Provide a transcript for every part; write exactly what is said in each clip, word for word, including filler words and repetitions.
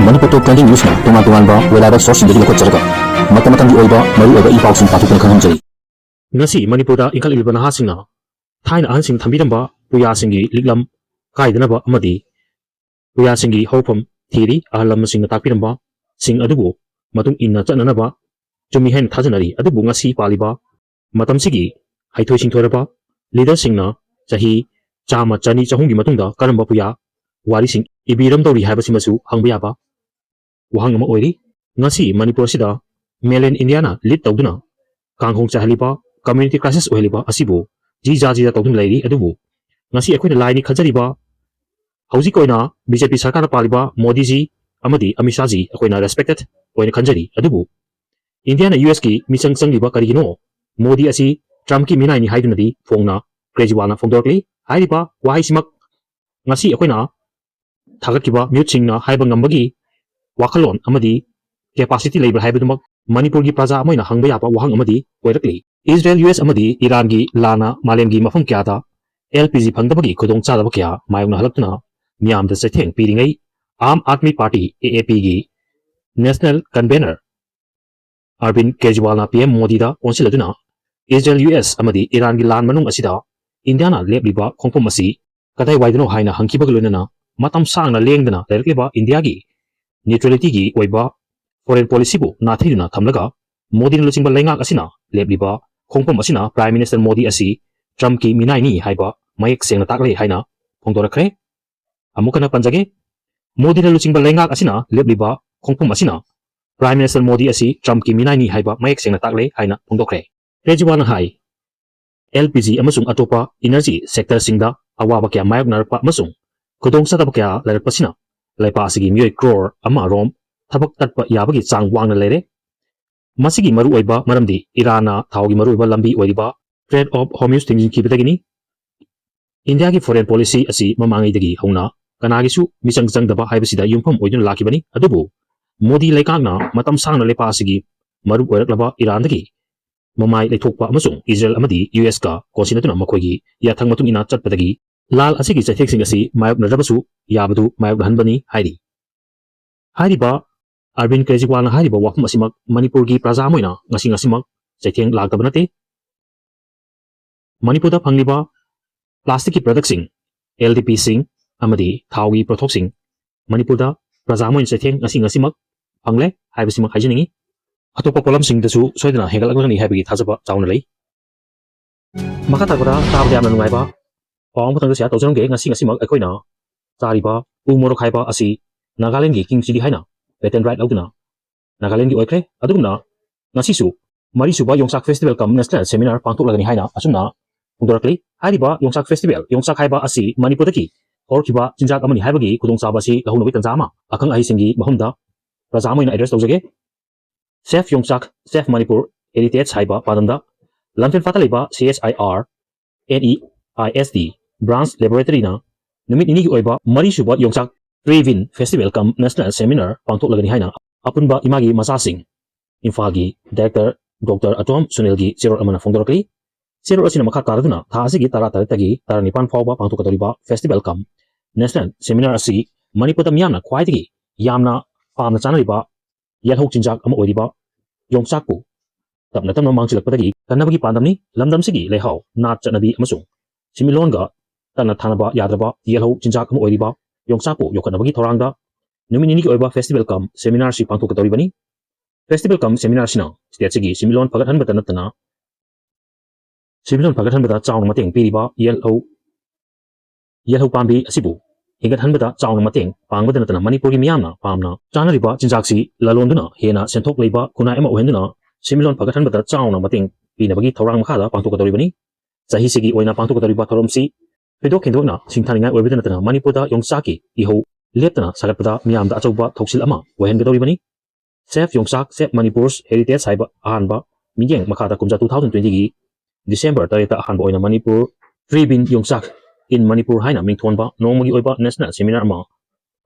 ꯃꯅꯤꯄꯨꯔ ꯇꯣꯞ trending ꯅ꯭ꯌꯨꯁꯅ ꯇꯣꯉꯥꯟ ꯇꯣꯉꯥꯟꯕ reliable ꯁꯣꯔꯁꯁꯤꯡꯗꯒꯤ ꯂꯧꯈꯠꯆꯔꯒ ꯃꯇꯝ ꯃꯇꯝꯒꯤ ꯑꯣꯏꯕ ꯃꯔꯨꯑꯣꯏꯕ ꯏ ꯄꯥꯎꯁꯤꯡ ꯄꯥꯊꯣꯛꯇꯨꯅ ꯈꯪꯍꯟꯖꯔꯤ꯫ ꯉꯁꯤ ꯃꯅꯤꯄꯨꯔꯗ ꯏꯟꯈꯠꯂꯛꯂꯤꯕ ꯅꯍꯥꯁꯤꯡꯅ ꯊꯥꯏꯅ ꯑꯍꯟꯁꯤꯡ ꯊꯝꯕꯤꯔꯝꯕ ꯄꯨꯌꯥꯁꯤꯡꯒꯤ ꯂꯤꯛꯂꯝ ꯀꯥꯏꯗꯅꯕ ꯑꯃꯗꯤ ꯄꯨꯌꯥꯁꯤꯡꯒꯤ ꯍꯧꯔꯛꯐꯝ ꯊꯤꯔꯤ꯫ ꯑꯍꯜ ꯂꯃꯟꯁꯤꯡꯅ ꯇꯥꯛꯄꯤꯔꯝꯕꯁꯤꯡ ꯑꯗꯨꯕꯨ ꯃꯇꯨꯡ ꯏꯟꯅ ꯆꯠꯅꯅꯕ ꯆꯨꯝꯃꯤ ꯍꯥꯏꯅ ꯊꯥꯖꯅꯔꯤ꯫ ꯑꯗꯨꯕꯨ ꯉꯁꯤ ꯄꯥꯜꯂꯤꯕ ꯃꯇꯝꯁꯤꯒꯤ ꯍꯩꯊꯣꯏ ꯁꯤꯡꯊꯣꯏꯔꯕ ꯂꯤꯗꯔꯁꯤꯡꯅ ꯆꯍꯤ ꯆꯥꯝꯃ, ꯆꯅꯤ, ꯆꯍꯨꯝꯒꯤ ꯃꯇꯨꯡꯗ ꯀꯔꯝꯕ ꯄꯨꯌꯥ ꯋꯥꯔꯤꯁꯤꯡ ꯏꯕꯤꯔꯝꯗꯧꯔꯤ ꯍꯥꯏꯕꯁꯤꯃꯁꯨ ꯍꯪꯕ ꯌꯥꯕ ꯋꯥꯍꯪ ꯑꯃ ꯑꯣꯏꯔꯤ꯫ ꯉꯁꯤ ꯃꯅꯤꯄꯨꯔ ꯑꯁꯤꯗ mainland India ꯅ lead ꯇꯧꯗꯨꯅ ꯀꯥꯡꯍꯧ ꯆꯥꯍꯜꯂꯤꯕ, community crisis ꯑꯣꯏꯍꯜꯂꯤꯕ ꯑꯁꯤꯕꯨ ꯖꯤ ꯖꯥ ꯖꯤ ꯖꯥ ꯇꯧꯗꯨꯅ ꯂꯩꯔꯤ꯫ ꯑꯗꯨꯕꯨ ꯉꯁꯤ ꯑꯩꯈꯣꯏꯅ ꯂꯥꯏꯅꯤ ꯈꯟꯖꯔꯤꯕ, ꯍꯧꯖꯤꯛ ꯑꯣꯏꯅ ꯕꯤ ꯖꯦ ꯄꯤ ꯁꯔꯀꯥꯔꯅ ꯄꯥꯜꯂꯤꯕ ꯃꯣꯗꯤꯖꯤ ꯑꯃꯗꯤ ꯑꯃꯤꯠ ꯁꯥꯍꯖꯤ ꯑꯩꯈꯣꯏꯅ respected ꯑꯣꯏꯅ ꯈꯟꯖꯔꯤ꯫ ꯑꯗꯨꯕꯨ ꯏꯟꯗꯤꯌꯥꯅ ꯌꯨ ꯑꯦꯁ ꯀꯤ ꯃꯤꯆꯪ ꯆꯪꯂꯤꯕ ꯀꯔꯤꯒꯤꯅꯣ? ꯃꯣꯗꯤ ꯑꯁꯤ ꯇ꯭ꯔꯝꯞꯀꯤ ꯃꯤꯅꯥꯏꯅꯤ ꯍꯥꯏꯗꯨꯅꯗꯤ ꯐꯣꯡꯅ ꯀ꯭ꯔꯦꯖꯤꯋꯥꯜꯅ ꯐꯣꯡꯗꯣꯔꯛꯂꯤ꯫ ꯍꯥꯏꯔꯤꯕ ꯋꯥꯍꯩꯁꯤꯃꯛ ꯉꯁꯤ ꯑꯩꯈꯣꯏꯅ ꯊꯥꯒꯠꯈꯤꯕ ꯃꯤꯍꯨꯠꯁꯤꯡꯅ ꯍꯥꯏꯕ ꯉꯝꯕꯒꯤ ꯋꯥꯈꯜꯂꯣꯟ ꯑꯃꯗꯤ capacity ꯂꯩꯕ꯭ꯔꯥ ꯍꯥꯏꯕꯗꯨꯃꯛ ꯃꯅꯤꯄꯨꯔꯒꯤ ꯄ꯭ꯔꯖꯥ ꯑꯃ ꯑꯣꯏꯅ ꯍꯪꯕ ꯌꯥꯕ ꯋꯥꯍꯪ ꯑꯃꯗꯤ ꯑꯣꯏꯔꯛꯂꯤ꯫ ꯏꯖꯔꯦꯜ, ꯌꯨ ꯑꯦꯁ ꯑꯃꯗꯤ ꯏꯔꯥꯟꯒꯤ ꯂꯥꯟꯅ ꯃꯥꯂꯦꯝꯒꯤ ꯃꯐꯝ ꯀꯌꯥꯗ ꯑꯦꯜ ꯄꯤ ꯖꯤ ꯐꯪꯗꯕꯒꯤ ꯈꯨꯗꯣꯡꯆꯥꯗꯕ ꯀꯌꯥ ꯃꯥꯌꯣꯛꯅꯍꯜꯂꯛꯇꯨꯅ ꯃꯤꯌꯥꯝꯗ ꯆꯩꯊꯦꯡ ꯄꯤꯔꯤꯉꯩ, ꯑꯥꯝ ꯑꯥꯗꯃꯤ ꯄꯥꯔꯇꯤ, ꯑꯦ ꯑꯦ ꯄꯤ ꯒꯤ national convener ꯑꯔꯕꯤꯟ ꯀꯦꯖꯔꯤꯋꯥꯜꯅ ꯄꯤ ꯑꯦꯝ ꯃꯣꯗꯤꯗ ꯑꯣꯟꯁꯤꯜꯂꯗꯨꯅ ꯏꯖꯔꯦꯜ, ꯌꯨ ꯑꯦꯁ ꯑꯃꯗꯤ ꯏꯔꯥꯟꯒꯤ ꯂꯥꯟ ꯃꯅꯨꯡ ꯑꯁꯤꯗ ꯏꯟꯗꯤꯌꯥꯅ ꯂꯦꯞꯂꯤꯕ ꯈꯣꯡꯐꯝ ꯑꯁꯤ ꯀꯗꯥꯏꯋꯥꯏꯗꯅꯣ ꯍꯥꯏꯅ ꯍꯪꯈꯤꯕꯒ ꯂꯣꯏꯅꯅ ꯃꯇꯝ ꯁꯥꯡꯅ ꯂꯦꯡꯗꯅ ꯂꯩꯔꯛꯂꯤꯕ ꯏꯟꯗꯤꯌꯥꯒꯤ neutrality ꯒꯤ ꯑꯣꯏꯕ foreign policy ꯕꯨ ꯅꯥꯊꯩꯗꯨꯅ ꯊꯝꯂꯒ ꯃꯣꯗꯤꯅ ꯂꯨꯆꯤꯡꯕ ꯂꯩꯉꯥꯛ ꯑꯁꯤꯅ ꯂꯦꯞꯂꯤꯕ ꯈꯣꯡꯐꯝ ꯑꯁꯤꯅ Prime Minister ꯃꯣꯗꯤ ꯑꯁꯤ ꯇ꯭ꯔꯝꯞꯀꯤ ꯃꯤꯅꯥꯏꯅꯤ ꯍꯥꯏꯕ ꯃꯌꯦꯛ ꯁꯦꯡꯅ ꯇꯥꯛꯂꯦ ꯍꯥꯏꯅ ꯐꯣꯡꯗꯣꯔꯛꯈ꯭ꯔꯦ꯫ ꯑꯃꯨꯛ ꯍꯟꯅ ꯄꯟꯖꯒꯦ, ꯃꯣꯗꯤꯅ ꯂꯨꯆꯤꯡꯕ ꯂꯩꯉꯥꯛ ꯑꯁꯤꯅ ꯂꯦꯞꯂꯤꯕ ꯈꯣꯡꯐꯝ ꯑꯁꯤꯅ Prime Minister ꯃꯣꯗꯤ ꯑꯁꯤ ꯇ꯭ꯔꯝꯞꯀꯤ ꯃꯤꯅꯥꯏꯅꯤ ꯍꯥꯏꯕ ꯃꯌꯦꯛ ꯁꯦꯡꯅ ꯇꯥꯛꯂꯦ ꯍꯥꯏꯅ ꯐꯣꯡꯗꯣꯛꯈ꯭ꯔꯦ꯫ ꯀꯦꯖꯔꯤꯋꯥꯜꯅ ꯍꯥꯏ, ꯑꯦꯜ ꯄꯤ ꯖꯤ ꯑꯃꯁꯨꯡ ꯑꯇꯣꯞꯄ energy sector ꯁꯤꯡꯗ ꯑꯋꯥꯕ ꯀꯌꯥ ꯃꯥꯌꯣꯛꯅꯔꯛꯄ ꯑꯃꯁꯨꯡ ꯈꯨꯗꯣꯡꯆꯥꯗꯕ ꯀꯌꯥ ꯂꯩꯔꯛꯄꯁꯤꯅ ꯂꯩꯄꯥꯛ ꯑꯁꯤꯒꯤ ꯃꯤꯑꯣꯏ ꯀ꯭ꯔꯣꯔ ꯑꯃ ꯔꯣꯝ ꯊꯕꯛ ꯇꯠꯄ ꯌꯥꯕꯒꯤ ꯆꯥꯡ ꯋꯥꯡꯅ ꯂꯩꯔꯦ꯫ ꯃꯁꯤꯒꯤ ꯃꯔꯨꯑꯣꯏꯕ ꯃꯔꯝꯗꯤ ꯏꯔꯥꯟꯅ ꯊꯥꯎꯒꯤ ꯃꯔꯨꯑꯣꯏꯕ ꯂꯝꯕꯤ ꯑꯣꯏꯔꯤꯕ Strait of Hormuz ꯊꯤꯡꯖꯤꯟꯈꯤꯕꯗꯒꯤꯅꯤ꯫ ꯏꯟꯗꯤꯌꯥꯒꯤ foreign policy ꯑꯁꯤ ꯃꯃꯥꯡꯉꯩꯗꯒꯤ ꯍꯧꯅ ꯀꯅꯥꯒꯤꯁꯨ ꯃꯤꯆꯪ ꯆꯪꯗꯕ ꯍꯥꯏꯕꯁꯤꯗ ꯌꯨꯝꯐꯝ ꯑꯣꯏꯗꯨꯅ ꯂꯥꯛꯈꯤꯕꯅꯤ꯫ ꯑꯗꯨꯕꯨ ꯃꯣꯗꯤ ꯂꯩꯉꯥꯛꯅ ꯃꯇꯝ ꯁꯥꯡꯅ ꯂꯩꯄꯥꯛ ꯑꯁꯤꯒꯤ ꯃꯔꯨ ꯑꯣꯏꯔꯛꯂꯕ ꯏꯔꯥꯟꯗꯒꯤ ꯃꯃꯥꯏ ꯂꯩꯊꯣꯛꯄ ꯑꯃꯁꯨꯡ ꯏꯖꯔꯦꯜ ꯑꯃꯗꯤ ꯌꯨ ꯑꯦꯁ ꯀ ꯀꯣꯟꯁꯤꯟꯅꯗꯨꯅ ꯃꯈꯣꯏꯒꯤ ꯌꯥꯊꯪ ꯃꯇꯨꯡ ꯏꯟꯅ ꯆꯠꯄꯗꯒꯤ ꯂꯥꯜ ꯑꯁꯤꯒꯤ ꯆꯩꯊꯦꯡꯁꯤꯡ ꯑꯁꯤ ꯃꯥꯌꯣꯛꯅꯗ꯭ꯔꯕꯁꯨ ꯌꯥꯕꯗꯨ ꯃꯥꯌꯣꯛꯅꯍꯟꯕꯅꯤ ꯍꯥꯏꯔꯤ꯫ ꯍꯥꯏꯔꯤꯕ ꯑꯔꯕꯤꯟ ꯀꯦꯖꯤꯋꯥꯜꯅ ꯍꯥꯏꯔꯤꯕ ꯋꯥꯐꯝ ꯑꯁꯤꯃꯛ ꯃꯅꯤꯄꯨꯔꯒꯤ ꯄ꯭ꯔꯖꯥ ꯑꯃ ꯑꯣꯏꯅ ꯉꯁꯤ ꯉꯁꯤꯃꯛ ꯆꯩꯊꯦꯡ ꯂꯥꯛꯇꯕ ꯅꯠꯇꯦ꯫ ꯃꯅꯤꯄꯨꯔꯗ ꯐꯪꯂꯤꯕ plastic ꯀꯤ product ꯁꯤꯡ, L D P ꯁꯤꯡ ꯑꯃꯗꯤ ꯊꯥꯎꯒꯤ ꯄꯣꯠꯊꯣꯛꯁꯤꯡ ꯃꯅꯤꯄꯨꯔꯗ ꯄ꯭ꯔꯖꯥ ꯑꯃ ꯑꯣꯏꯅ ꯆꯩꯊꯦꯡ ꯉꯁꯤ ꯉꯁꯤꯃꯛ ꯐꯪꯂꯦ ꯍꯥꯏꯕꯁꯤꯃꯛ ꯍꯥꯏꯖꯅꯤꯡꯏ꯫ ꯑꯇꯣꯞꯄ ꯄꯣꯠꯂꯝꯁꯤꯡꯗꯁꯨ ꯁꯣꯏꯗꯅ ꯍꯦꯟꯒꯠꯂꯛꯂꯒꯅꯤ ꯍꯥꯏꯕꯒꯤ ꯊꯥꯖꯕ ꯆꯥꯎꯅ ꯂꯩ꯫ ꯃꯈꯥ ꯇꯥꯔꯛꯄꯗ ꯇꯥꯕꯗ ꯌꯥꯝꯅ ꯅꯨꯡꯉꯥꯏꯕ ꯄꯥꯎ ꯑꯃꯈꯛꯇꯪꯒ share ꯇꯧꯖꯔꯝꯒꯦ꯫ ꯉꯁꯤ ꯉꯁꯤꯃꯛ ꯑꯩꯈꯣꯏꯅ ꯆꯥꯔꯤꯕ ꯎ ꯃꯣꯔꯣꯛ ꯍꯥꯏꯕ ꯑꯁꯤ ꯅꯥꯒꯥꯂꯦꯟꯒꯤ king chilli ꯍꯥꯏꯅ patent right ꯂꯧꯗꯨꯅ ꯅꯥꯒꯥꯂꯦꯟꯒꯤ ꯑꯣꯏꯈ꯭ꯔꯦ꯫ ꯑꯗꯨꯒꯨꯝꯅ ꯉꯁꯤꯁꯨ ꯃꯔꯤꯁꯨꯕ ꯌꯣꯡꯆꯥꯛ festival cum national seminar ꯄꯥꯡꯊꯣꯛꯂꯒꯅꯤ ꯍꯥꯏꯅ ꯑꯁꯨꯝꯅ ꯐꯣꯡꯗꯣꯔꯛꯂꯤ꯫ ꯍꯥꯏꯔꯤꯕ ꯌꯣꯡꯆꯥꯛ festival, ꯌꯣꯡꯆꯥꯛ ꯍꯥꯏꯕ ꯑꯁꯤ ꯃꯅꯤꯄꯨꯔꯗꯒꯤ ꯍꯧꯔꯛꯈꯤꯕ ꯆꯤꯟꯖꯥꯛ ꯑꯃꯅꯤ ꯍꯥꯏꯕꯒꯤ ꯈꯨꯗꯣꯡꯆꯥꯕ ꯑꯁꯤ ꯂꯧꯍꯧꯅꯕꯒꯤ ꯇꯥꯟꯖꯥ ꯑꯃ ꯑꯈꯪ ꯑꯍꯩꯁꯤꯡꯒꯤ ꯃꯐꯝꯗ ꯄ꯭ꯔꯖꯥ ꯑꯃ ꯑꯣꯏꯅ address ꯇꯧꯖꯒꯦ꯫ Save ꯌꯣꯡꯆꯥꯛ, Save ꯃꯅꯤꯄꯨꯔ Heritage ꯍꯥꯏꯕ ꯄꯥꯟꯗꯝꯗ ꯂꯝꯐꯦꯜ ꯄꯥꯠꯇ ꯂꯩꯕ C H I R N E I S T branch laboratory ꯅ ꯅꯨꯃꯤꯠ ꯅꯤꯅꯤꯒꯤ ꯑꯣꯏꯕ ꯃꯔꯤꯁꯨꯕ ꯌꯣꯡꯆꯥꯛ Tree Bean Festival cum national seminar ꯄꯥꯡꯊꯣꯛꯂꯒꯅꯤ ꯍꯥꯏꯅ ꯑꯄꯨꯟꯕ ꯏꯃꯥꯒꯤ ꯃꯆꯥꯁꯤꯡ ꯏꯝꯐꯥꯜꯒꯤ director Doctor ꯑꯇꯣꯝ ꯁꯨꯅꯤꯜꯒꯤ ꯆꯦꯔꯣꯜ ꯑꯃꯅ ꯐꯣꯡꯗꯣꯔꯛꯂꯤ꯫ ꯆꯦꯔꯣꯜ ꯑꯁꯤꯅ ꯃꯈꯥ ꯇꯥꯔꯗꯨꯅ ꯊꯥ ꯑꯁꯤꯒꯤ ꯇꯔꯥ ꯇꯔꯦꯠꯇꯒꯤ ꯇꯔꯥ ꯅꯤꯄꯥꯟ ꯐꯥꯎꯕ ꯄꯥꯡꯊꯣꯛꯀꯗꯧꯔꯤꯕ festival cum national seminar ꯑꯁꯤ ꯃꯅꯤꯄꯨꯔꯗ ꯃꯤꯌꯥꯝꯅ ꯈ꯭ꯋꯥꯏꯗꯒꯤ ꯌꯥꯝꯅ ꯄꯥꯝꯅ ꯆꯥꯅꯔꯤꯕ ꯌꯦꯜꯍꯧ ꯆꯤꯟꯖꯥꯛ ꯑꯃ ꯑꯣꯏꯔꯤꯕ ꯌꯣꯡꯆꯥꯛꯄꯨ ꯇꯞꯅ ꯇꯞꯅ ꯃꯥꯡꯁꯤꯜꯂꯛꯄꯗꯒꯤ ꯀꯟꯅꯕꯒꯤ ꯄꯥꯟꯗꯝꯅꯤ꯫ ꯂꯝꯗꯝꯁꯤꯒꯤ ꯂꯩꯍꯥꯎ, ꯅꯥꯠ ꯆꯠꯅꯕꯤ ꯑꯃꯁꯨꯡ ꯁꯤꯟꯃꯤꯠꯂꯣꯟꯒ ꯇꯠꯅ ꯊꯥꯅꯕ ꯌꯥꯗ꯭ꯔꯕ ꯌꯦꯜꯍꯧ ꯆꯤꯟꯖꯥꯛ ꯑꯃ ꯑꯣꯏꯔꯤꯕ ꯌꯣꯡꯆꯥꯛꯄꯨ ꯌꯣꯛꯈꯠꯅꯕꯒꯤ ꯊꯧꯔꯥꯡꯗ ꯅꯨꯃꯤꯠ ꯅꯤꯅꯤꯒꯤ ꯑꯣꯏꯕ festival cum seminar ꯁꯤ ꯄꯥꯡꯊꯣꯛꯀꯗꯧꯔꯤꯕꯅꯤ꯫ Festival cum seminar ꯁꯤꯅ state ꯁꯤꯒꯤ ꯁꯤꯟꯃꯤꯠꯂꯣꯟ ꯐꯒꯠꯍꯟꯕꯇ ꯅꯠꯇꯅ ꯁꯤꯟꯃꯤꯠꯂꯣꯟ ꯐꯒꯠꯍꯟꯕꯗ ꯆꯥꯎꯅ ꯃꯇꯦꯡ ꯄꯤꯔꯤꯕ ꯌꯦꯜꯍꯧ, ꯌꯦꯜꯍꯧ ꯄꯥꯝꯕꯤ ꯑꯁꯤꯕꯨ ꯍꯦꯟꯒꯠꯍꯟꯕꯗ ꯆꯥꯎꯅ ꯃꯇꯦꯡ ꯄꯥꯡꯕꯗ ꯅꯠꯇꯅ ꯃꯅꯤꯄꯨꯔꯒꯤ ꯃꯤꯌꯥꯝꯅ ꯄꯥꯝꯅ ꯆꯥꯅꯔꯤꯕ ꯆꯤꯟꯖꯥꯛꯁꯤ ꯂꯂꯣꯟꯗꯨꯅ ꯍꯦꯟꯅ ꯁꯦꯟꯊꯣꯛ ꯂꯩꯕ ꯈꯨꯟꯅꯥꯏ ꯑꯃ ꯑꯣꯏꯍꯟꯗꯨꯅ ꯁꯤꯟꯃꯤꯠꯂꯣꯟ ꯐꯒꯠꯍꯟꯕꯗ ꯆꯥꯎꯅ ꯃꯇꯦꯡ ꯄꯤꯅꯕꯒꯤ ꯊꯧꯔꯥꯡ ꯃꯈꯥꯗ ꯄꯥꯡꯊꯣꯛꯀꯗꯧꯔꯤꯕꯅꯤ꯫ ꯆꯍꯤꯁꯤꯒꯤ ꯑꯣꯏꯅ ꯄꯥꯡꯊꯣꯛꯀꯗꯧꯔꯤꯕ ꯊꯧꯔꯝꯁꯤ ꯊꯣꯏꯗꯣꯛ ꯍꯦꯟꯗꯣꯛꯅ ꯁꯤꯡꯊꯥꯅꯤꯡꯉꯥꯏ ꯑꯣꯏꯕꯗ ꯅꯠꯇꯅ ꯃꯅꯤꯄꯨꯔꯗ ꯌꯣꯡꯆꯥꯛꯀꯤ ꯏꯍꯧ ꯂꯦꯞꯇꯅ ꯁꯥꯒꯠꯄꯗ ꯃꯤꯌꯥꯝꯗ ꯑꯆꯧꯕ ꯊꯧꯁꯤꯜ ꯑꯃ ꯑꯣꯏꯍꯟꯒꯗꯧꯔꯤꯕꯅꯤ꯫ Save ꯌꯣꯡꯆꯥꯛ, Save Manipur's Heritage ꯍꯥꯏꯕ ꯑꯍꯥꯟꯕ ꯃꯤꯠꯌꯦꯡ ꯃꯈꯥꯗ ꯀꯨꯝꯖꯥ two thousand twenty ꯒꯤ December ꯇꯔꯦꯠꯇ ꯑꯍꯥꯟꯕ ꯑꯣꯏꯅ ꯃꯅꯤꯄꯨꯔ Tree Bean ꯌꯣꯡꯆꯥꯛ in Manipur ꯍꯥꯏꯅ ꯃꯤꯡꯊꯣꯟꯕ ꯅꯣꯡꯃꯒꯤ ꯑꯣꯏꯕ national seminar ꯑꯃ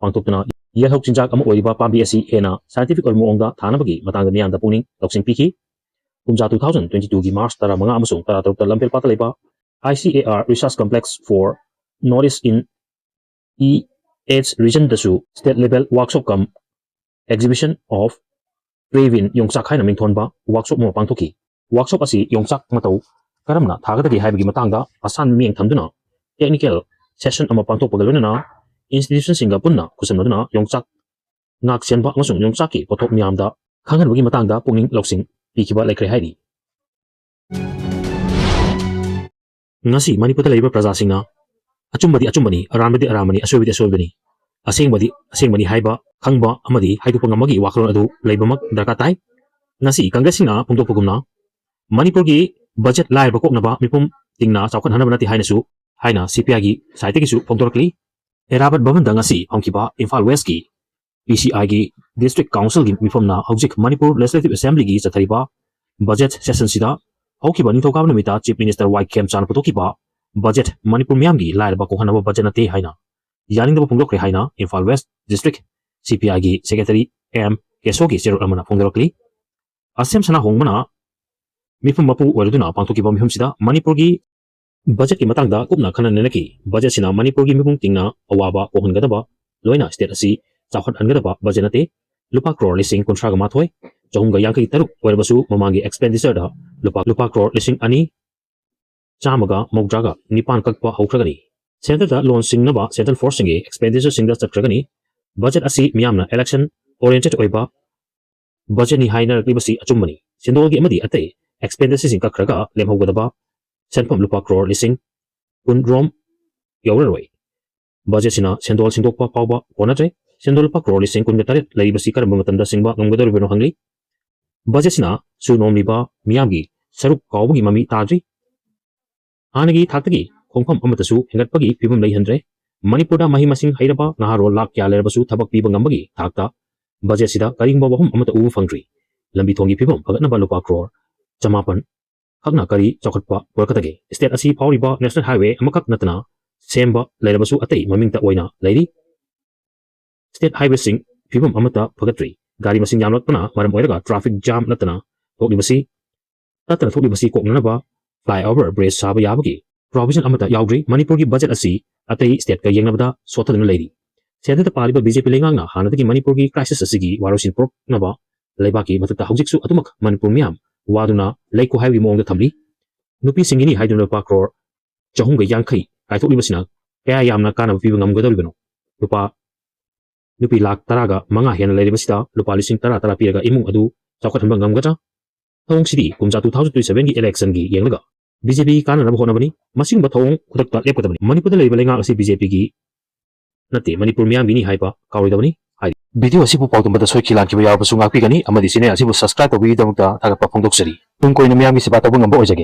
ꯄꯥꯡꯊꯣꯛꯇꯨꯅ ꯌꯦꯜꯍꯧ ꯆꯤꯟꯖꯥꯛ ꯑꯃ ꯑꯣꯏꯔꯤꯕ ꯄꯥꯝꯕꯤ ꯑꯁꯤ ꯍꯦꯟꯅ scientific ꯑꯣꯏꯕ ꯃꯑꯣꯡꯗ ꯊꯥꯅꯕꯒꯤ ꯃꯇꯥꯡꯗ ꯃꯤꯌꯥꯝꯗ ꯄꯨꯛꯅꯤꯡ ꯂꯧꯁꯤꯡ ꯄꯤꯈꯤ꯫ ꯀꯨꯝꯖꯥ two thousand twenty two ꯒꯤ March ꯇꯔꯥꯃꯉꯥ ꯑꯃꯁꯨꯡ ꯇꯔꯥꯇꯔꯨꯛꯇ ꯂꯝꯐꯦꯜꯄꯥꯠꯇ ꯂꯩꯕ I C A R Research Complex for North East in E H Region ꯗꯁꯨ state level workshop cum Exhibition of Paving Yongchak ꯍꯥꯏꯅ ꯃꯤꯡꯊꯣꯟꯕ workshop ꯑꯃ ꯄꯥꯡꯊꯣꯛꯈꯤ꯫ Workshop ꯑꯁꯤ ꯌꯣꯡꯆꯥꯛ ꯃꯇꯧ ꯀꯔꯝꯅ ꯊꯥꯒꯗꯒꯦ ꯍꯥꯏꯕꯒꯤ ꯃꯇꯥꯡꯗ ꯃꯁꯥꯟ ꯃꯤꯠꯌꯦꯡ ꯊꯝꯗꯨꯅ technical session ꯑꯃ ꯄꯥꯡꯊꯣꯛꯄꯒ ꯂꯣꯏꯅꯅ institutionꯁꯤꯡꯒ ꯄꯨꯟꯅ ꯈꯨꯠꯁꯝꯅꯗꯨꯅ ꯌꯣꯡꯆꯥꯛ ꯉꯥꯛ ꯁꯦꯟꯕ ꯑꯃꯁꯨꯡ ꯌꯣꯡꯆꯥꯛꯀꯤ ꯄꯣꯠꯊꯣꯛ ꯃꯤꯌꯥꯝꯗ ꯈꯪꯍꯟꯕꯒꯤ ꯃꯇꯥꯡꯗ ꯄꯨꯛꯅꯤꯡ ꯂꯧꯁꯤꯡ ꯄꯤꯈꯤꯕ ꯂꯩꯈ꯭ꯔꯦ ꯍꯥꯏꯔꯤ꯫ ꯉꯁꯤ ꯃꯅꯤꯄꯨꯔꯗ ꯂꯩꯔꯤꯕ ꯄ꯭ꯔꯖꯥꯁꯤꯡꯅ ꯑꯆꯨꯝꯕꯗꯤ ꯑꯆꯨꯝꯕꯅꯤ, ꯑꯔꯥꯟꯕꯗꯤ ꯑꯔꯥꯟꯕꯅꯤ, ꯑꯁꯣꯏꯕꯗꯤ ꯑꯁꯣꯏꯕꯅꯤ, ꯑꯁꯦꯡꯕꯗꯤ ꯑꯁꯦꯡꯕꯅꯤ ꯍꯥꯏꯕ ꯈꯪꯕ ꯑꯃꯗꯤ ꯍꯥꯏꯗꯣꯛꯄ ꯉꯝꯕꯒꯤ ꯋꯥꯈꯜꯂꯣꯟ ꯑꯗꯨ ꯂꯩꯕꯃꯛ ꯗꯔꯀꯥꯔ ꯇꯥꯏ꯫ ꯉꯁꯤ ꯀꯪꯒ꯭ꯔꯦꯁꯁꯤꯡꯅ ꯐꯣꯡꯗꯣꯛꯄꯒꯨꯝꯅ ꯃꯅꯤꯄꯨꯔꯒꯤ ꯕꯖꯦꯠ ꯂꯥꯏꯔꯕ ꯀꯣꯛꯅꯕ ꯃꯤꯄꯨꯝ ꯇꯤꯡꯅ ꯆꯥꯎꯈꯠꯍꯟꯅꯕ ꯅꯠꯇꯦ ꯍꯥꯏꯅꯁꯨ, ꯍꯥꯏꯅ ꯁꯤꯄꯤꯑꯥꯏꯒꯤ ꯁꯥꯏꯠꯇꯒꯤꯁꯨ ꯐꯣꯡꯗꯣꯔꯛꯂꯤ꯫ ꯑꯦꯔꯥꯕꯠ ꯚꯕꯟꯗ ꯉꯁꯤ ꯐꯝꯈꯤꯕ ꯏꯝꯐꯥꯜ ꯋꯦꯁꯀꯤ ꯄꯤꯁꯤꯑꯥꯏꯒꯤ ꯗꯤꯁꯇ꯭ꯔꯤꯛ ꯀꯥꯎꯟꯁꯤꯜꯒꯤ ꯃꯤꯐꯝꯅ ꯍꯧꯖꯤꯛ ꯃꯅꯤꯄꯨꯔ ꯂꯦꯖꯤꯁꯂꯦꯇꯤꯚ ꯑꯦꯁꯦꯝꯕ꯭ꯂꯤꯒꯤ ꯆꯠꯊꯔꯤꯕ ꯕꯖꯦꯠ ꯁꯦꯁꯟꯁꯤꯗ ꯍꯧꯈꯤꯕ ꯅꯤꯡꯊꯧꯀꯥꯕ ꯅꯨꯃꯤꯠꯇ ꯆꯤꯐ ꯃꯤꯅꯤꯁꯇꯔ ꯋꯥꯏ ꯈꯦꯝꯆꯥꯅ ꯄꯨꯊꯣꯛꯈꯤꯕ ꯕꯖꯦꯠ ꯃꯅꯤꯄꯨꯔ ꯃꯤꯌꯥꯝꯒꯤ ꯂꯥꯏꯔꯕ ꯀꯣꯛꯍꯟꯅꯕ ꯕꯖꯦꯠ ꯅꯠꯇꯦ ꯍꯥꯏꯅ ꯌꯥꯅꯤꯡꯗꯕ ꯐꯣꯡꯗꯣꯛꯈ꯭ꯔꯦ ꯍꯥꯏꯅ ꯏꯝꯐꯥꯜ ꯋꯦꯁ ꯗꯤꯁꯇ꯭ꯔꯤꯛ ꯁꯤꯄꯤꯑꯥꯏꯒꯤ ꯁꯦꯀ꯭ꯔꯦꯇꯔꯤ ꯑꯦꯝ ꯀꯦꯁꯣꯒꯤ ꯆꯦꯔꯣꯜ ꯑꯃꯅ ꯐꯣꯡꯗꯣꯔꯛꯂꯤ꯫ ꯑꯁꯦꯝ ꯁꯅꯥꯍꯣꯡꯕꯅ ꯃꯤꯐꯝ ꯃꯄꯨ ꯑꯣꯏꯔꯗꯨꯅ ꯄꯥꯡꯊꯣꯛꯈꯤꯕ ꯃꯤꯐꯝꯁꯤꯗ ꯃꯅꯤꯄꯨꯔꯒꯤ ꯕꯖꯦꯠꯀꯤ ꯃꯇꯥꯡꯗ ꯀꯨꯞꯅ ꯈꯟꯅ ꯅꯩꯅꯈꯤ꯫ ꯕꯖꯦꯠꯁꯤꯅ ꯃꯅꯤꯄꯨꯔꯒꯤ ꯃꯤꯄꯨꯝ ꯇꯤꯡꯅ ꯑꯋꯥꯕ ꯀꯣꯛꯍꯟꯒꯗꯕ, ꯂꯣꯏꯅ ꯁ꯭ꯇꯦꯠ ꯑꯁꯤ ꯆꯥꯎꯈꯠꯍꯟꯒꯗꯕ ꯕꯖꯦꯠ ꯅꯠꯇꯦ꯫ ꯂꯨꯄꯥ ꯀ꯭ꯔꯣꯔ ꯂꯤꯁꯤꯡ ꯀꯨꯟꯊ꯭ꯔꯥꯒ ꯃꯥꯊꯣꯏ ꯆꯍꯨꯝꯒ ꯌꯥꯡꯈꯩ ꯇꯔꯨꯛ ꯑꯣꯏꯔꯕꯁꯨ ꯃꯃꯥꯡꯒꯤ ꯑꯦꯛꯁꯄꯦꯟꯗꯤꯆꯔꯗ ꯂꯨꯄꯥ, ꯂꯨꯄꯥ ꯀ꯭ꯔꯣꯔ ꯂꯤꯁꯤꯡ ꯑꯅꯤ ꯆꯥꯝꯃꯒ ꯃꯧꯗ꯭ꯔꯥꯒ ꯅꯤꯄꯥꯟ ꯀꯛꯄ ꯍꯧꯈ꯭ꯔꯒꯅꯤ꯫ ꯁꯦꯟꯇꯔꯗ ꯂꯣꯟ ꯁꯤꯡꯅꯕ ꯁꯦꯟꯇ꯭ꯔꯦꯜ ꯐꯣꯔꯁꯁꯤꯡꯒꯤ ꯑꯦꯛꯁꯄꯦꯟꯗꯤꯆꯔꯁꯤꯡꯗ ꯆꯠꯈ꯭ꯔꯒꯅꯤ꯫ ꯕꯖꯦꯠ ꯑꯁꯤ ꯃꯤꯌꯥꯝꯅ election oriented ꯑꯣꯏꯕ ꯕꯖꯦꯠꯅꯤ ꯍꯥꯏꯅꯔꯛꯂꯤꯕꯁꯤ ꯑꯆꯨꯝꯕꯅꯤ꯫ ꯁꯦꯟꯗꯣꯜꯒꯤ ꯑꯃꯗꯤ ꯑꯇꯩ ꯑꯦꯛꯁꯄꯦꯟꯗꯤꯆꯔꯁꯤꯡ ꯀꯛꯈ꯭ꯔꯒ ꯂꯦꯝꯍꯧꯒꯗꯕ ꯁꯦꯟꯐꯝ ꯂꯨꯄꯥ ꯀ꯭ꯔꯣꯔ ꯂꯤꯁꯤꯡ ꯀꯨꯟꯔꯣꯝ ꯌꯧꯔꯔꯣꯏ꯫ ꯕꯖꯦꯠꯁꯤꯅ ꯁꯦꯟꯗꯣꯜ ꯁꯤꯡꯗꯣꯛꯄ ꯐꯥꯎꯕ ꯀꯣꯟꯅꯗ꯭ꯔꯦ꯫ ꯁꯦꯟꯗꯣꯜ ꯂꯨꯄꯥ ꯀ꯭ꯔꯣꯔ ꯂꯤꯁꯤꯡ ꯀꯨꯟꯒ ꯇꯔꯦꯠ ꯂꯩꯔꯤꯕꯁꯤ ꯀꯔꯝꯕ ꯃꯇꯝꯗ ꯁꯤꯡꯕ ꯉꯝꯒꯗꯧꯔꯤꯕꯅꯣ ꯍꯪꯂꯤ꯫ ꯕꯖꯦꯠꯁꯤꯅ ꯁꯨ ꯅꯣꯝꯂꯤꯕ ꯃꯤꯌꯥꯝꯒꯤ ꯁꯔꯨꯛ ꯀꯥꯎꯕꯒꯤ ꯃꯃꯤ ꯇꯥꯗ꯭ꯔꯤ꯫ ꯍꯥꯟꯅꯒꯤ ꯊꯥꯛꯇꯒꯤ ꯈꯣꯡꯐꯝ ꯑꯃꯠꯇꯁꯨ ꯍꯦꯟꯒꯠꯄꯒꯤ ꯐꯤꯕꯝ ꯂꯩꯍꯟꯗ꯭ꯔꯦ꯫ ꯃꯅꯤꯄꯨꯔꯗ ꯃꯍꯩ ꯃꯁꯤꯡ ꯍꯩꯔꯕ ꯅꯍꯥꯔꯣꯜ ꯂꯥꯈ ꯀꯌꯥ ꯂꯩꯔꯕꯁꯨ ꯊꯕꯛ ꯄꯤꯕ ꯉꯝꯕꯒꯤ ꯊꯥꯛꯇ ꯕꯖꯦꯠꯁꯤꯗ ꯀꯔꯤꯒꯨꯝꯕ ꯋꯥꯐꯝ ꯑꯃꯠꯇ ꯎꯕ ꯐꯪꯗ꯭ꯔꯤ꯫ ꯂꯝꯕꯤ ꯊꯣꯡꯒꯤ ꯐꯤꯕꯝ ꯐꯒꯠꯅꯕ ꯂꯨꯄꯥ ꯀ꯭ꯔꯣꯔ ꯆꯃꯥꯄꯟ ꯈꯛꯅ ꯀꯔꯤ ꯆꯥꯎꯈꯠꯄ ꯄꯨꯔꯛꯀꯗꯒꯦ? ꯁ꯭ꯇꯦꯠ ꯑꯁꯤ ꯐꯥꯎꯔꯤꯕ ꯅꯦꯁꯅꯦꯜ ꯍꯥꯏꯋꯦ ꯑꯃꯈꯛ ꯅꯠꯇꯅ ꯁꯦꯝꯕ ꯂꯩꯔꯕꯁꯨ ꯑꯇꯩ ꯃꯃꯤꯡꯇ ꯑꯣꯏꯅ ꯂꯩꯔꯤ꯫ ꯁ꯭ꯇꯦꯠ ꯍꯥꯏꯋꯦꯁꯤꯡ ꯐꯤꯕꯝ ꯑꯃꯠꯇ ꯐꯒꯠꯇ꯭ꯔꯤ꯫ ꯒꯥꯔꯤ ꯃꯁꯤꯡ ꯌꯥꯝꯂꯛꯄꯅ ꯃꯔꯝ ꯑꯣꯏꯔꯒ ꯇ꯭ꯔꯥꯐꯤꯛ ꯖꯥꯝ ꯅꯠꯇꯅ ꯊꯣꯛꯂꯤꯕꯁꯤ, ꯅꯠꯇꯅ ꯊꯣꯛꯂꯤꯕꯁꯤ ꯀꯣꯛꯅꯅꯕ flyover bridge ꯁꯥꯕ ꯌꯥꯕꯒꯤ provision ꯑꯃꯠꯇ ꯌꯥꯎꯗ꯭ꯔꯤ꯫ ꯃꯅꯤꯄꯨꯔꯒꯤ ꯕꯖꯦꯠ ꯑꯁꯤ ꯑꯇꯩ ꯁ꯭ꯇꯦꯠꯀ ꯌꯦꯡꯅꯕꯗ ꯁꯣꯠꯊꯗꯨꯅ ꯂꯩꯔꯤ꯫ ꯁꯦꯟꯇꯔꯗ ꯄꯥꯜꯂꯤꯕ ꯕꯤ ꯖꯦ ꯄꯤ ꯂꯩꯉꯥꯛꯅ ꯍꯥꯟꯅꯗꯒꯤ ꯃꯅꯤꯄꯨꯔꯒꯤ crisis ꯑꯁꯤꯒꯤ ꯋꯥꯔꯣꯏꯁꯤꯟ ꯄꯨꯔꯛꯅꯕ ꯂꯩꯕꯥꯛꯀꯤ ꯃꯊꯛꯇ ꯍꯧꯖꯤꯛꯁꯨ ꯑꯗꯨꯃꯛ ꯃꯅꯤꯄꯨꯔ ꯃꯤꯌꯥꯝ ꯋꯥꯗꯨꯅ ꯂꯩꯀꯣ ꯍꯥꯏꯕꯒꯤ ꯃꯑꯣꯡꯗ ꯊꯝꯂꯤ꯫ ꯅꯨꯄꯤꯁꯤꯡꯒꯤꯅꯤ ꯍꯥꯏꯗꯨꯅ ꯂꯨꯄꯥ ꯀ꯭ꯔꯣꯔ ꯆꯍꯨꯝꯒ ꯌꯥꯡꯈꯩ ꯀꯥꯏꯊꯣꯛꯂꯤꯕꯁꯤꯅ ꯀꯌꯥ ꯌꯥꯝꯅ ꯀꯥꯟꯅꯕ ꯄꯤꯕ ꯉꯝꯒꯗꯧꯔꯤꯕꯅꯣ? ꯂꯨꯄꯥ, ꯅꯨꯄꯤ ꯂꯥꯈ ꯇꯔꯥꯒ ꯃꯉꯥ ꯍꯦꯟꯅ ꯂꯩꯔꯤꯕꯁꯤꯗ ꯂꯨꯄꯥ ꯂꯤꯁꯤꯡ ꯇꯔꯥ ꯇꯔꯥ ꯄꯤꯔꯒ ꯏꯃꯨꯡ ꯑꯗꯨ ꯆꯥꯎꯈꯠꯍꯟꯕ ꯉꯝꯒꯗ꯭ꯔꯥ? ꯊꯧꯑꯣꯡꯁꯤꯗꯤ ꯀꯨꯝꯖꯥ two thousand twenty seven ꯒꯤ election ꯒꯤ ꯌꯦꯡꯂꯒ ꯕꯤ ꯖꯦ ꯄꯤ ꯀꯥꯟꯅꯅꯕ ꯍꯣꯠꯅꯕꯅꯤ꯫ ꯃꯁꯤꯒꯨꯝꯕ ꯊꯧꯑꯣꯡ ꯈꯨꯗꯛꯇ ꯂꯦꯞꯀꯗꯕꯅꯤ꯫ ꯃꯅꯤꯄꯨꯔꯗ ꯂꯩꯔꯤꯕ ꯂꯩꯉꯥꯛ ꯑꯁꯤ ꯕꯤ ꯖꯦ ꯄꯤꯒꯤ ꯅꯠꯇꯦ, ꯃꯅꯤꯄꯨꯔ ꯃꯤꯌꯥꯝꯒꯤꯅꯤ ꯍꯥꯏꯕ ꯀꯥꯎꯔꯣꯏꯗꯕꯅꯤ ꯍꯥꯏꯔꯤ꯫ ꯚꯤꯗꯤꯑꯣ ꯑꯁꯤꯕꯨ ꯄꯥꯎꯗꯝꯕꯗ ꯁꯣꯏꯈꯤ ꯂꯥꯟꯈꯤꯕ ꯌꯥꯎꯔꯕꯁꯨ ꯉꯥꯛꯄꯤꯒꯅꯤ ꯑꯃꯗꯤ channel ꯑꯁꯤꯕꯨ subscribe ꯇꯧꯕꯤꯕꯒꯤꯗꯃꯛꯇ ꯊꯥꯒꯠꯄ ꯐꯣꯡꯗꯣꯛꯆꯔꯤ꯫ ꯇꯨꯡ ꯀꯣꯏꯅ ꯃꯤꯌꯥꯝꯒꯤ ꯁꯦꯕꯥ ꯇꯧꯕ ꯉꯝꯕ ꯑꯣꯏꯖꯒꯦ꯫